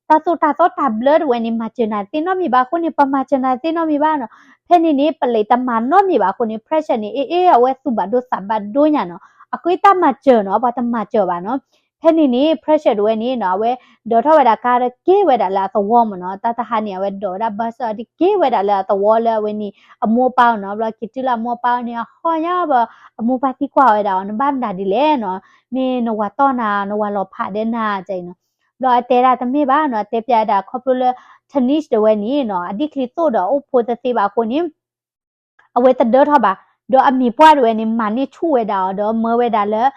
တၢ်သိၣ်တၢ်သီတၢ်ဘျၢတဝဲန့ၣ် မၤစၢၤနၤသ့နီတမံၤဘၣ်အဃိန့ၣ် ပမၤစၢၤနၤသ့နီတမံၤဘၣ်နီၤ. ဖဲန့ၣ်န့ၣ် ပလံးတမၤနီတမံၤဘၣ်အဃိန့ၣ် pressure န့ၣ် အ့ အ့ အဝဲသူၣ်ဘၣ်ဒိသးဘၣ်ဒိညါနီၤ, အဃိတၢ်မၤစၢၤနီၤ ပှၤတမၤစၢၤဘၣ်နီၤ. ဖဲန့ၣ်န့ၣ် pressure တဝဲန့ၣ်နီၤ အဝဲဒိးထီၣ်ဝဲဒၣ်ကါဒီးက့ၤဝဲဒၣ်လၢအသဝီမ့ၢ်နီၤ, တၢ်တဟါန့ၣ် အဝဲဒိးဝဲဒၣ် bus ဒီးက့ၤဝဲဒၣ်လၢအသဝီလၢအဝဲန့ၣ် အမိၢ်အပၢ်နီၤ, ဘျီက့ၤတုၤလၢအမိၢ်အပၢ်န့ၣ် အဟီၣ်ညါဘၣ် အမိၢ်ပၢ်သံကွၢ်ဝဲဒၣ်အီၤ နဘၣ်မတၤဒ်လဲၣ်နီၤ, မ့ၢ်နဝၤတီၢ်နၤ နဝၤလီၤဖးဒီးနၤ ကနီၤ. ဘျီအတဲဒၣ်တမ့ၢ်ဘၣ်နီၤ, တဲပျးဒၣ်ခီဖျိလၢ Tanish တဝဲန့ၣ်နီၤ အဒံၣ်ချံသိၣ်ဒီးအိၣ်ဖိတသ့ဘၣ်အဃိန့ၣ် အဝဲတဒၢထီၣ်ဘၣ်, ဒီးအမံၤပှၢ်တဝဲန့ၣ် မၤန့ၢ်ဆူၣ်ဝဲဒၣ်အီၤ ဒီးမၢဝဲဒၣ်လၢ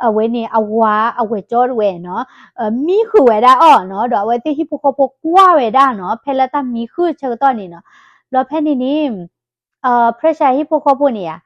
အဝဲန့ၣ်အဝၤအဝဲၢ်ကၠီတဝဲနီၤ, မံဃုာ်ဝဲဒၣ်အီၤနီၤ, ဒီးအဝဲသ့ၣ်ဟံၣ်ဖိဃီဖိကွၢ်ဝဲဒၣ်နီၤ, ဖဲလၢတၢ်မံဃုာ်ဆၢကတီၢ်န့ၣ်နီၤ. ဘျီဖဲန့ၣ်န့ၣ် pressure ဟံၣ်ဖိဃီဖိန့ၣ်ဧါ,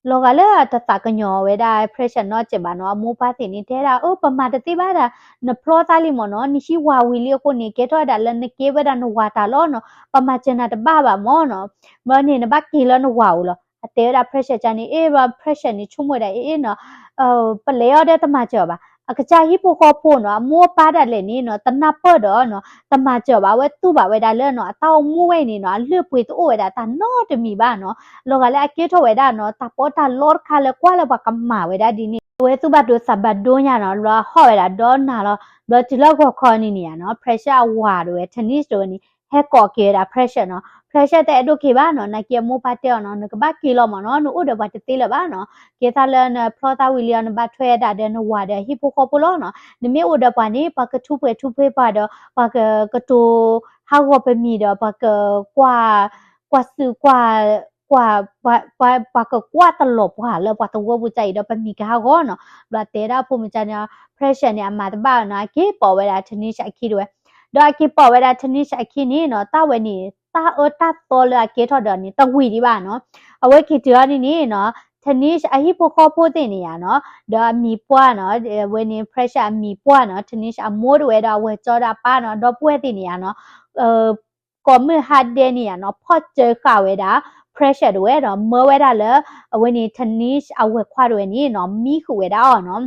လီၤဂာ်လၢတသးကညီၤဝဲဒၣ် pressure နီတစဲးဘၣ်နီၤ, အမိၢ်ပၢ်သ့ၣ်န့ၣ် တဲဒၣ် အၢ ပမၤတသ့ဘၣ်ဒၣ်, နဖျီသးလံမ့ၢ်နီၤ, နဟံၣ်ဝၤဝံၤလံအဃိန့ၣ် ကဲထီၣ်ဝဲဒၣ်လၢနကဲဝဲဒၣ်နဝၤတၢ်လီၤနီၤ, ပမၤစၢၤနၤတဘၣ်ဘၣ်မ့ၢ်နီၤ, ဘျီန့ၣ် နဘၣ်က့ၤလၢနဝၤဧိၤလီၤ. အတဲဝဲဒၣ် pressure ကန့ၣ် အ့ ဘျီ pressure န့ၣ် ဆိကမိၣ်ဝဲဒၣ် အ့ အ့နီၤ ပလံးအီၤဒီးတမၤစၢၤဘၣ်, အကစၢ်ဟံၣ်ဖိဃီဖိနီၤ, အမိၢ်အပၢ်ဒၣ်လဲာ်န့ၣ်နီၤ တနၢ်ပၢၢ်ဒီးနီၤ တမၤစၢၤဘၣ်, အဝဲတူၢ်ဘၣ်ဝဲဒၣ်လၢနီၤ အတၢ်အိၣ်မူဝဲအံၤန့ၣ်နီၤ အလုၢ်အပှ့ၤတအိၣ်ဝဲဒၣ်တၢ်နီတမံၤဘၣ်နီၤ, လီၤဂာ်လၢအကဲထီၣ်ဝဲဒၣ်နီၤ တၢ်ပီးတၢ်လီတခါလၢကွၢ်လၢပှၤကမၤဝဲဒၣ်ဒ်န့ၣ် အဝဲသူၣ်ဘၣ်ဒိသးဘၣ်ဒိညါနီၤ, ဘျီဟီၣ်ဝဲဒၣ်ဒီနၤလီၤ. ဘျီတုၤလၢဂီၤခီန့ၣ်န့ၣ်ယါနီၤ, pressure အဝၤတဝဲ Tanisha တဝဲန့ၣ် ဟဲကိးက့ၤဝဲဒၣ် pressure နီၤ. Pressure တအဲၣ်ဒိးက့ၤဘၣ်နီၤ, နာ်က့အမိၢ်ပၢ်တဲအီၤနီၤ, နကဘၣ်က့ၤလီၤမၢ်နီၤ, နအိၣ်ဒီးပှၤတသ့လၢၤဘၣ်နီၤ. ကဲသးလၢနဖျီသးဝံၤလံအီၤ နဘၣ်ထွဲဒၣ်ဒီးနဝၤဒီးဟံၣ်ဖိဃီဖိလီၤနီၤ. နမ့ၢ်အိၣ်ဒီးပှၤန့ၣ် ပှၤကထူးပှဲၤထူးဖှ့ပှၤဒီး ပှၤကကတိၤဟးဂီၤပမံၤဒီး ပှၤကကွၢ် ကွၢ်စုကွၢ် ကွၢ် ပှၤ ပှၤ ပှၤကကွၢ်တလီၤပှၤလၢပှၤသဝီပူၤကအံၤဒီး ပမံၤကဟးဂီၤနီၤ. ဘျီတဲဒၣ်ဖိမုၣ်ကၢ်န့ၣ် pressure န့ၣ် အမၤတဘၣ်နီၤ, အက့ၤပိာ်ဝဲဒၣ် Tanisha အခံတဝဲ. ဒီးအက့ၤပိာ်ဝဲဒၣ် Tanisha အခံန့ၣ်နီၤ, တၢ်ဝဲန့ၣ် တၢ်အၢတၢ်သီလၢအကဲထီၣ်ဒီးန့ၣ် တဝံၤဒံးဘၣ်နီၤ. အဝဲက့ၤတုၤအီၤန့ၣ်န့ၣ်နီၤ, Tanisha အဟံၣ်ဖိဃီဖိသ့ၣ်န့ၣ်ယါနီၤ, ဒီးအမံၤပှၢ်နီၤ, အဝဲန့ၣ် pressure အမံၤပှၢ်နီၤ, Tanisha အမိၢ်တဝဲဒီးအဝဲၢ်ကၠီဒီးအပၢ်နီၤ, ဒီပုၢ်ဝဲၢ်သ့ၣ်န့ၣ်ယါနီၤ ကိးမုၢ်ဟါဒဲးန့ၣ်ယါနီၤ, ဖီၣ်စၢဃာ်ဝဲဒၣ် pressure တဝဲဒီး မၢဝဲဒၣ်လၢ အဝဲန့ၣ် Tanisha အဝဲၢ်ခွါတဝဲန့ၣ်နီၤ, မံဃုာ်ဝဲဒၣ်အီၤနီၤ.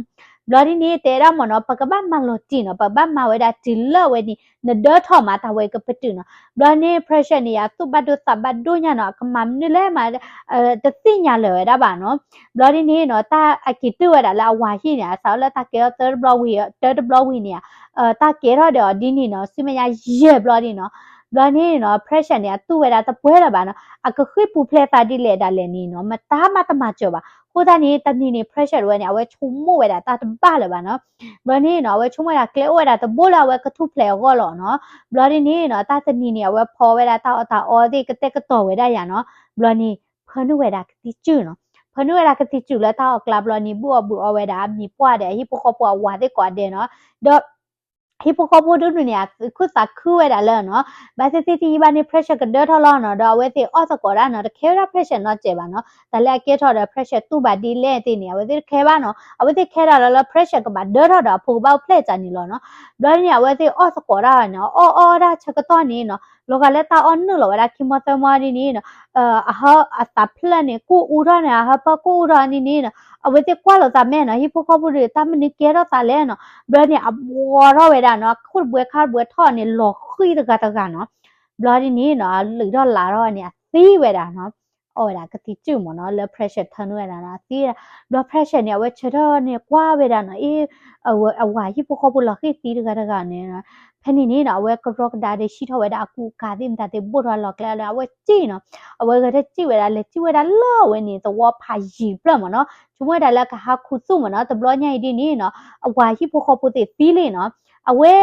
ဘျီဒ်န့ၣ် တဲဒၣ်မၢ်နီၤ, ပကဘၣ်မၤလီၤတံၢ်နီၤ, ပကဘၣ်မၤဝဲဒၣ်တုၤလၢအဝဲန့ၣ် နဒၢထီၣ်မးတၢ်ဝဲကပတုာ်နီၤ. ဘျီန့ၣ် pressure န့ၣ်ယါ သူၣ်ဘၣ်ဒိသးဘၣ်ဒိညါနီၤ, အကမၤမနုၤလဲၣ်မး တသ့ၣ်ညါလၢၤဝဲဒၣ်ဘၣ်နီၤ. ဘျီဒ်န့ၣ်နီၤ, တၢ်အက့ၤတုၤဝဲဒၣ်လၢအဝၤဟံၣ်န့ၣ် အစးထီၣ်လၢတၢ်ကဲထီၣ်သၢတဘျီဝံၤ တၢတဘျီဝံၤန့ၣ် တၢ်ကဲထီၣ်ဒီးအီၤဒ်န့ၣ်နီၤ, ဆူမဲာ်ညါယဲၢ်ဘျီဒ်နီၤ. ဘျီန့ၣ်နီၤ, pressure န့ၣ် အတူၢ်ဝဲဒၣ်တပှဲၤလၢၤဘၣ်နီၤ, အကဃ့ၢ်ပူၤဖျဲးသးဒ်လဲၣ်ဒၣ်လဲာ်န့ၣ်နီၤ, မတၤမးတမၤစၢၤဘၣ်. အဃိသတးန့ၣ် တနံၤန့ၣ် pressure တဝဲန့ၣ် အဝဲဆိကမိၣ်ဝဲဒၣ်တၢ်တဘၣ်လၢၤဘၣ်နီၤ. ဘျီန့ၣ်နီၤ, အဝဲဆိကမိၣ်ဝဲဒၣ်ကျဲအိၣ်ဝဲဒၣ်တဘိလၢအဝဲကထူၣ်ဖျဲးအဂီၢ်လီၤနီၤ. ဘျီဒ်န့ၣ်နီၤ, တၢ်တနံၤန့ၣ် အဝဲဖီဝဲဒၣ်တၢ်အီၣ်တၢ်အီသ့ၣ် ကတဲာ်ကတီၤဝဲဒၣ်ယါနီၤ. ဘျီန့ၣ် ဖၢနုာ်ဝဲဒၣ်ကသံၣ်စုၣ်နီၤ. ဖၢနုာ်ဝဲဒၣ်ကသံၣ်စုၣ်လၢတၢ်အီၣ်ကျါဘျီန့ၣ် ဘုၣ်အီၣ်ဘုၣ်အီဝဲဒၣ် အမံၤပှၢ်ဒီးအဟံၣ်ဖိဃီဖိအဝၤသ့ၣ်ကိးဂၤဒဲးနီၤ. ဒီး ဟံၣ်ဖိဃီဖိဒိၣ်ဒိၣ်န့ၣ် အသူၣ်ခုသးခုဝဲဒၣ်လၢနီၤ, ဘၣ်သ့ၣ်သ့ၣ်တယံာ်ဘၣ်န့ၣ် pressure ကဒၢထီၣ်လီၤနီၤ, ဒီးအဝဲသ့ၣ်အီၣ်သကိးဒၣ်နီၤ, တခဲဝဲဒၣ် pressure နီတစဲးဘၣ်နီၤ, တၢ်လၢအကဲထီၣ်ဒီး pressure တူၢ်ဘၣ်ဒ်လဲၣ်သ့ၣ်န့ၣ် အဝဲသ့ၣ်တခဲဘၣ်နီၤ, အဝဲသ့ၣ်ခဲဒၣ်လၢ လၢ pressure ကဘၣ်ဒၢထီၣ်ဒီးအဖိကဘၣ်အိၣ်ဖျဲၣ်ကၢန့ၣ်လီၤနီၤ. ဘျီန့ၣ် အဝဲသ့ၣ်အီၣ်သကိးဒၣ်န့ၣ် အီၣ်အီၣ်ဒၣ်ဆၢကတီၢ်န့ၣ်နီၤ, လီၤဂာ်လၢတၢ်အီၣ်နုာ်လီၤဝဲဒၣ်ခံမီသၢမီဒ်န့ၣ်နီၤ, အဟၢအသးဖျၢၣ်န့ၣ် ကိၢ်အူထီၣ်န့ၣ် အဟၢဖၢၣ်ကိၢ်အူထီၣ်န့ၣ်န့ၣ်နီၤ, အဝဲသ့ၣ်ကွၢ်လိာ်သးမဲာ်နီၤ, ဟံၣ်ဖိဃီဖိဒီး တၢ်မနုၤကဲထီၣ်သးလဲၣ်နီၤ. ဘျီန့ၣ် အဘှီထီၣ်ဝဲဒၣ်နီၤ, ခိၣ်တဘှဲခါတဘှဲထီၣ်န့ၣ် လီၤဃံၤတဂၤတဂၤနီၤ. ဘျီဒ်န့ၣ်နီၤ, လုးထီၣ်လးထီၣ်န့ၣ် အသံဝဲဒၣ်နီၤ, အီၣ်ဝဲဒၣ်ကသံၣ်စုၣ်မ့ၢ်နီၤ, လၢ pressure ထၢနုာ်ဝဲဒၣ်နီၤ, အသံဝဲဒၣ်. ဘျီ pressure န့ၣ် အဝဲဆၢထၢၣ်န့ၣ် ကွၢ်ဝဲဒၣ်နီၤ, အ့ အဝၤဟံၣ်ဖိဃီဖိလီၤဃံၤသံတဂၤတဂၤန့ၣ်, ဖဲန့ၣ်န့ၣ်နီၤ အဝဲကရီကဒါဒီးဟံးထီၣ်ဝဲဒၣ်အကူအကၤသ့ၣ်မတၤသ့ၣ် ဘိၣ်ထီၣ်လီၤကျဲအီၤဒီး အဝဲစံၣ်နီၤ, အဝဲဂဲၤထၢၣ်စံၣ်ဝဲဒၣ် လဲၤစံၣ်ဝဲဒၣ်လၢအဝဲန့ၣ် သဝီဖးယံၤဖျၢၣ်မ့ၢ်နီၤ, ဆိကမိၣ်ဝဲဒၣ်လၢကဟးခူသူၣ်မ့ၢ်နီၤ, တဘျီညါအံၤဒ်န့ၣ်နီၤ, အဝၤဟံၣ်ဖိဃီဖိသ့ၣ်သံလံနီၤ, အဝဲ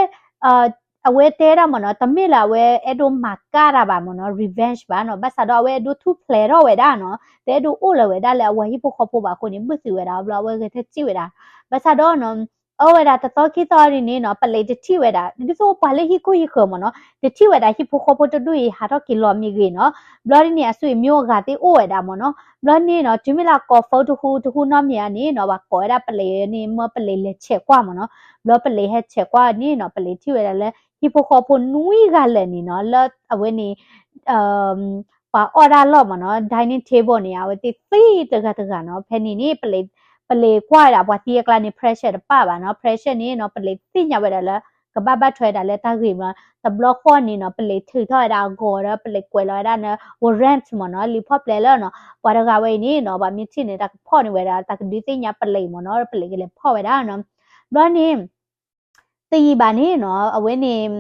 အဝဲတဲဒၣ်မ့ၢ်နီၤ, တမ့ၢ်လၢအဝဲအဲၣ်ဒိးမၤကၢ်တၢ်ဘၣ်မ့ၢ်နီၤ, revenge ဘၣ်နီၤ, ဘၣ်ဆၣ်ဒီးအဝဲအဲၣ်ဒိးထူၣ်ဖျဲးထီၣ်ဝဲဒၣ်နီၤ, တအဲၣ်ဒိးအိၣ်လၢၤဝဲဒၣ်လၢအဝၤဟံၣ်ဖိဃီဖိဘၣ်အဃိန့ၣ် ဘုၣ်သံဝဲဒၣ်, ဘျီအဝဲဂဲၤထၢၣ်စံၣ်ဝဲဒၣ်, ဘၣ်ဆၣ်ဒီးနီၤ, အဝဲဒၣ်တသီခံသီဒ်န့ၣ်နီၤ, ပလံးတထံၣ်ဝဲဒၣ်, ဒ်သိးပှၤလၢဟံၣ်ခိၣ်ဟံၣ်ဃၢၤမ့ၢ်နီၤ, တထံၣ်ဝဲဒၣ်ဟံၣ်ဖိဃီဖိတဒူၣ်အံၤ ဟးထီၣ်က့ၤလီၤမ့ၢ်ဂ့ၤနီၤ, ဘျီဒ်န့ၣ် အဆွေမျိုးအဂၤသ့ၣ်အိၣ်ဝဲဒၣ်မ့ၢ်နီၤ, ဘျီန့ၣ်နီၤ, တုၤမ့ၢ်လၢကိး phone တဟူတဟူနီတမံၤန့ၣ်နီၤ, ပှၤကိးဝဲဒၣ်ပလံးန့ၣ် မၢပလံးလဲၤဆဲးကွၢ်မ့ၢ်နီၤ, ဘျီပလံးဟဲဆဲးကွၢ်န့ၣ်နီၤ, ပလံးထံၣ်ဝဲဒၣ်လၢ ဟံၣ်ဖိဃီဖိနွံဂၤလၢာ်န့ၣ်နီၤ, လၢအဝဲန့ၣ် ပှၤအီၣ်ဒၣ်လီၢ်မ့ၢ်နီၤ, dining table န့ၣ် အဝဲသ့ၣ်သံတဂၤတဂၤနီၤ, ဖဲန့ၣ်န့ၣ် ပလံး ပလံးကွၢ်ဝဲဒၣ်ပှၤသံအကျါန့ၣ် pressure တပၣ်ဘၣ်နီၤ, pressure န့ၣ်နီၤ, ပလံးသ့ၣ်ညါဝဲဒၣ်လၢ ကဘၣ်ဘၣ်ထွဲဒၣ်လၢတၢ်ဂ့ၢ်မ့ၢ်နီၤ, တဘျီဃီန့ၣ်နီၤ, ပလံးထုးထီၣ်ဝဲဒၣ်အဂီၤဒီး ပလံးကွဲးလီၤဝဲဒၣ်န့ၣ် warrant မ့ၢ်နီၤ, လံာ်ဖီၣ်ပျဲလၢနီၤ, ပှၤတဂၤဝဲအံၤန့ၣ်နီၤ, ပှၤမ့ၢ်ထံၣ်န့ၣ် တၢ်ကဖီၣ်န့ၢ်ဝဲဒၣ် တၢ်ကဒုးသ့ၣ်ညါပလံးမ့ၢ်နီၤ, ပလံးကလဲၤဖီၣ်ဝဲဒၣ်နီၤ, ဘျီန့ၣ် တယံာ်ဘၣ်န့ၣ်နီၤ, အဝဲန့ၣ်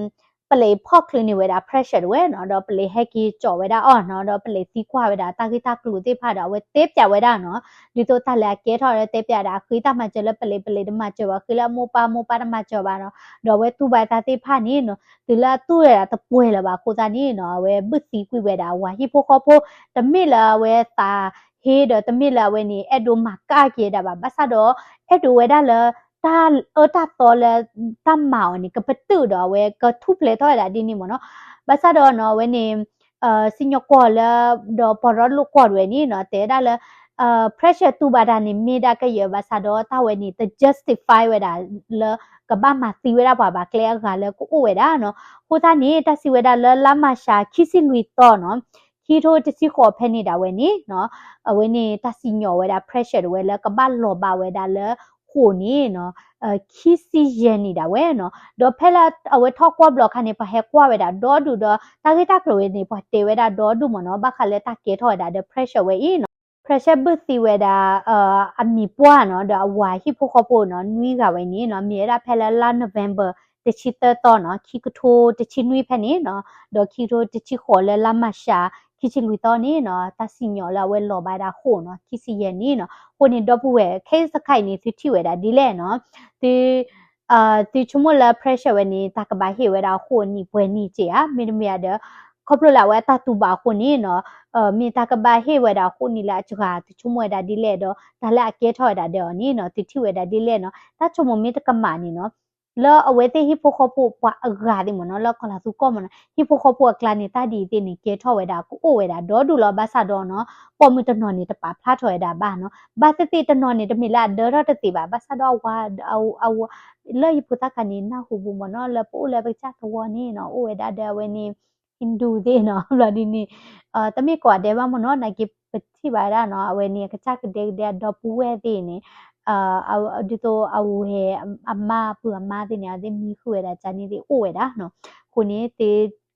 ပလံးဖီၣ်ချုးန့ၢ်ဝဲဒၣ် pressure တဝဲနီၤ, ဒီးပလံးဟဲက့ၤကၠီးဝဲဒၣ်အီၤနီၤ, ဒီးပလံးသံကွၢ်ဝဲဒၣ်တၢ်ဂ့ၢ်တၢ်ကျိၤသ့ၣ်တဖၣ်ဒီး အဝဲတဲပျးဝဲဒၣ်နီၤ, ဒ်သိးတၢ်လၢအကဲထီၣ်ဒီး တဲပျးဒၣ်အဃ့တၢ်မၤစၢၤလၢပလံး, ပလံးတမၤစၢၤဘၣ်, ဃ့လၢအမိၢ်ပၢ်, မိၢ်ပၢ်တမၤစၢၤဘၣ်နီၤ, ဒီးအဝဲတူၢ်ဘၣ်တၢ်သ့ၣ်တဖၣ်န့ၣ်နီၤ, တုၤလၢအတူၢ်ဝဲဒၣ်တပှဲၤလၢၤဘၣ်အဃိသတးန့ၣ်နီၤ, အဝဲဘုၣ်သံကွံာ်ဝဲဒၣ်အဝၤဟံၣ်ဖိဃီဖိ, တမ့ၢ်လၢအဝဲသးဟ့ဒီး တမ့ၢ်လၢအဝဲန့ၣ် အဲၣ်ဒိးမၤကၢ်က့ၤဒၣ်ဘၣ်, ဘၣ်ဆၣ်ဒီး အဲၣ်ဒိးဝဲဒၣ်လၢ တၢ်အၢတၢ်သီလၢ တၢ်မၤအီၤန့ၣ် ကပတုာ်ဒီး အဝဲကထူၣ်ဖျဲးထီၣ်ဝဲဒၣ်ဒ်န့ၣ်မ့ၢ်နီၤ. ဘၣ်ဆၣ်ဒီးနီၤ အဝဲန့ၣ် စံၣ်ညီၣ်ကွီၢ်လၢ ဒီးပှၤရီလိာ်ကွီၢ်တဝဲန့ၣ်နီၤ တဲဝဲဒၣ်လၢ pressure တူၢ်ဘၣ်တၢ်န့ၣ် မ့ၢ်ဒၣ်ကယဲၢ်ဘၣ်ဆၣ်ဒီး တၢ်ဝဲန့ၣ် တ justify ဝဲဒၣ်လၢ ကဘၣ်မၤသံဝဲဒၣ်ပှၤဘၣ်ကျဲအဂၤလၢကအိၣ်ဝဲဒၣ်နီၤ. အဃိသတးန့ၣ် တၢ်စံးဝဲဒၣ်လၢလါမၢ်ၡး ခံဆံလွံၢ်သီနီၤ ခံထိတဆံဃိးဖဲန့ၣ်ဒၣ်ဝဲန့ၣ်နီၤ အဝဲန့ၣ်တၢ်စံၣ်ညီၣ်ဝဲဒၣ် pressure တဝဲလၢကဘၣ်လီၤဘၣ်ဝဲဒၣ်လၢဃိာ်န့ၣ်နီၤ ခံဆံယဲၢ်နံၣ်ဒၣ်ဝဲနီၤ. ဒီးဖဲလၢအဝဲထီၣ်ကွၢ်ဘျီခါန့ၣ် ပှၤဟဲကွၢ်ဝဲဒၣ်ဒီဒူၣ်ဒီး တၢ်ဂ့ၢ်တၢ်ကျိၤဝဲန့ၣ် ပှၤတဲဝဲဒၣ်ဒီဒူၣ်မ့ၢ်နီၤ ဘၣ်ဃးလၢတၢ်ကဲထီၣ်ဝဲဒၣ်ဒီး pressure ဝဲအံၤနီၤ. Pressure ဘုၣ်သံဝဲဒၣ် အမံၤပှၢ်နီၤ ဒီးအဝၤဟံၣ်ဖိဃီဖိနီၤ နွံဂၤဝဲန့ၣ်နီၤ မ့ၢ်ဝဲဒၣ်ဖဲလၢလါ November တဆံသၢသီနီၤ ခံကထိတဆံနွံဖဲန့ၣ်နီၤ ဒီးခံကထိတဆံဃိးလၢလါမၢ်ၡး ခံဆံလွံၢ်သီန့ၣ်နီၤ တၢ်စံၣ်ညီၣ်လၢအဝဲလီၤဘၣ်ဒၣ်အဃိနီၤ ခံဆံယဲၢ်န့ၣ်နီၤ အဃိန့ၣ် ဒီပုၢ်ဝဲၢ် ခဲအံၤစခါအံၤန့ၣ် သုထံၣ်ဝဲဒၣ်ဒ်လဲၣ်နီၤ သု သုဆိကမိၣ်လၢ pressure ဝဲန့ၣ် တၢ်ကဘၣ်ဟ့ၣ်ဝဲဒၣ်အဃိနံၣ်ပှဲၤနံၣ်က့ဧါ မ့တမ့ၢ်ဧါဒီး ခီဖျိလၢအဝဲအတၢ်တူၢ်ဘၣ်အဃိန့ၣ်နီၤ မ့ၢ်တၢ်ကဘၣ်ဟ့ၣ်ဝဲဒၣ်အဃိန့ၣ်လၢအစှၤ သုဆိကမိၣ်ဝဲဒၣ်ဒ်လဲၣ်ဒီး တၢ်လၢအကဲထီၣ်ဝဲဒၣ်ဒီးအီၤန့ၣ်နီၤ သုထံၣ်ဝဲဒၣ်ဒ်လဲၣ်နီၤ တၢ်ဆိကမိၣ်မ့ၢ်တကမၣ်န့ၣ်နီၤ လၢအဝဲသ့ၣ်ဟံၣ်ဖိဃီဖိပှၤအဂၤသ့ၣ်မ့ၢ်နီၤ လၢကီၢ်လၤသူကီၢ်မ့ၢ်နီၤ ဟံၣ်ဖိဃီဖိအကျါန့ၣ် တၢ်ဒ်အံၤသ့ၣ်န့ၣ် ကဲထီၣ်ဝဲဒၣ်ကအိၣ်ဝဲဒၣ်ဒီဒူၣ်လီၤ ဘၣ်ဆၣ်ဒီးနီၤ ပိာ်မုၣ်တနီၤန့ၣ် တပာ်ဖျါထီၣ်ဝဲဒၣ်ဘၣ်နီၤ ဘၣ်သ့ၣ်သ့ၣ်တနီၤန့ၣ် တမ့ၢ်လၢအဒၢထီၣ်တသ့ဘၣ် ဘၣ်ဆၣ်ဒီးအဝၤ အဝၤ လၢယဖိသၣ်ခါန့ၣ် နၢ်ဟူဘူးမ့ၢ်နီၤ လၢပအိၣ်လၢပကစၢ်သဝီန့ၣ်နီၤ အိၣ်ဝဲဒၣ်ဒီးအဝဲန့ၣ် Hindu သ့ၣ်နီၤ ဘျီဒ်န့ၣ် တမ့ၢ်ကိးဂၤဒဲးဘၣ်မ့ၢ်နီၤ နာ်က့ပထံၣ်ဘၣ်ဝဲဒၣ်နီၤ အဝဲန့ၣ် အကစၢ်ကဒဲကဒဲအဒီပုၢ်ဝဲၢ်သ့ၣ်န့ၣ် ဒ်သိးအဝဲ အမါပုၢ်အမါသ့ၣ်န့ၣ် အဝဲသ့ၣ်မံဃုာ်ဝဲဒၣ်ကန့ၣ်သ့ၣ်အိၣ်ဝဲဒၣ်နီၤ အဃိန့ၣ် သု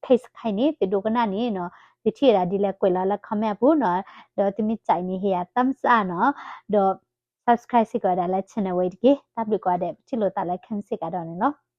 case စခါအံၤန့ၣ် သုဒိကနၣ်န့ၣ်နီၤ သုထံၣ်ဝဲဒၣ်ဒ်လဲၣ်ကွဲးလီၤလၢ comment အပူၤနီၤ ဒီးသုမ့ၢ်စံးန့ၣ် ဟ့ၣ်ယၤ thumbs up နီၤ ဒီး subscribe စ့ၢ်ကီးဝဲဒၣ်လၢ channel ဝဲအံၤတက့ၢ် တၢ်ဘျုးကိးဂၤဒဲး ပထံၣ်လိာ်သးလၢ comment စ့ၢ်ကီးဒီးန့ၣ်လီၤ.